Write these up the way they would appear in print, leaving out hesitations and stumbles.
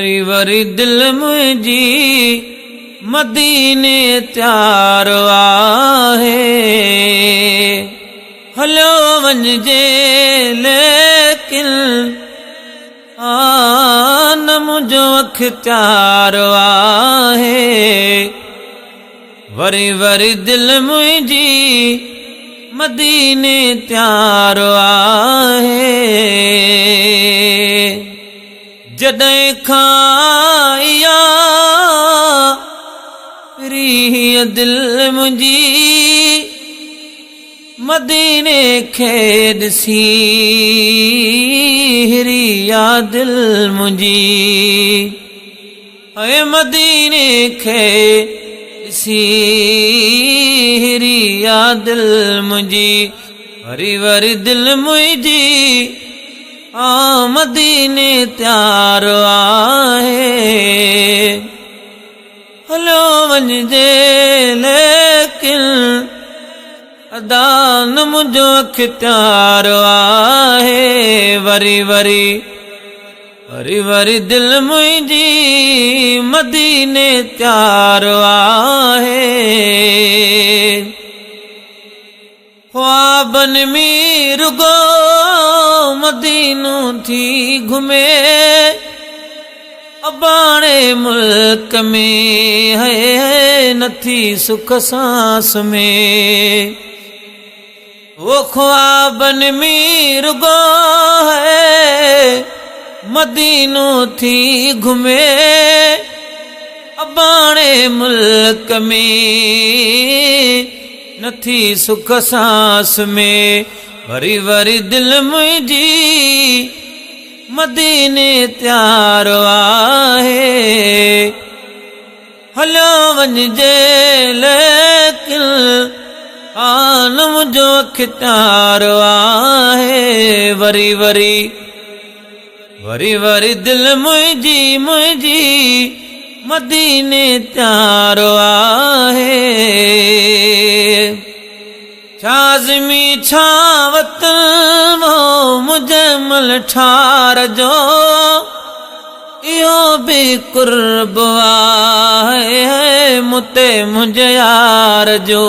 وري وري دل منهنجي مديني تيار آهي. هليو وڃجي ليڪن آ نه منهنجو اختيار آهي. وري وري دل منهنجي مديني تيار آهي. جڏهن کان اها پرينء دل منهنجي مديني کي ڏسي هري آ دل منهنجي ۽ مديني کي ڏسي هري آ دل منهنجي وري وري دل منهنجي آ مديني تيار آهي. هليو وڃجي ليڪن ادا نه منهنجو اختيار آهي. وري وري وري وري دل منهنجي مديني تيار آهي. خوابن ۾ رڳو مدينو ٿي گهمي، اباڻي ملڪ ۾ هي نٿي سک سان سمهي. هو خوابن ۾ رڳو هي مدينو ٿي گهمي، اباڻي ملڪ ۾. نه ٿي سک سان سمهي. وري وري دل منهنجي مديني تيار آهي. هليو وڃجي ليڪن آن منهنجو اختيار آهي. وري وري وري وري دل منهنجي منهنجي مديني تيار آهي. ڇازمي ڇا وطن هو مجمل ٺار جو، اهو به قرب آهي مون تي منهنجي يار جو.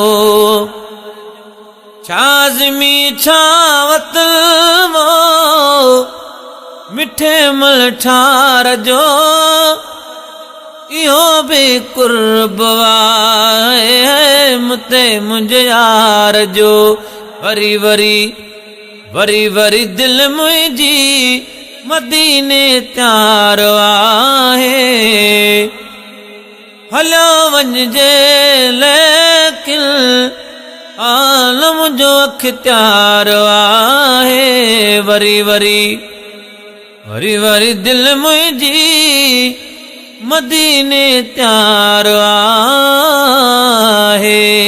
ڇازمي ڇا وطن هو مٺي مل ٺار جو، اهو به قرب آهي مون تي منهنجي يار جو. وري وري وري وري دل منهنجي مديني تيار آهي. هليو وڃجي ليڪن عالم جو اختيار آهي. وري وري وري وري دل منهنجي مديني تيار آهي.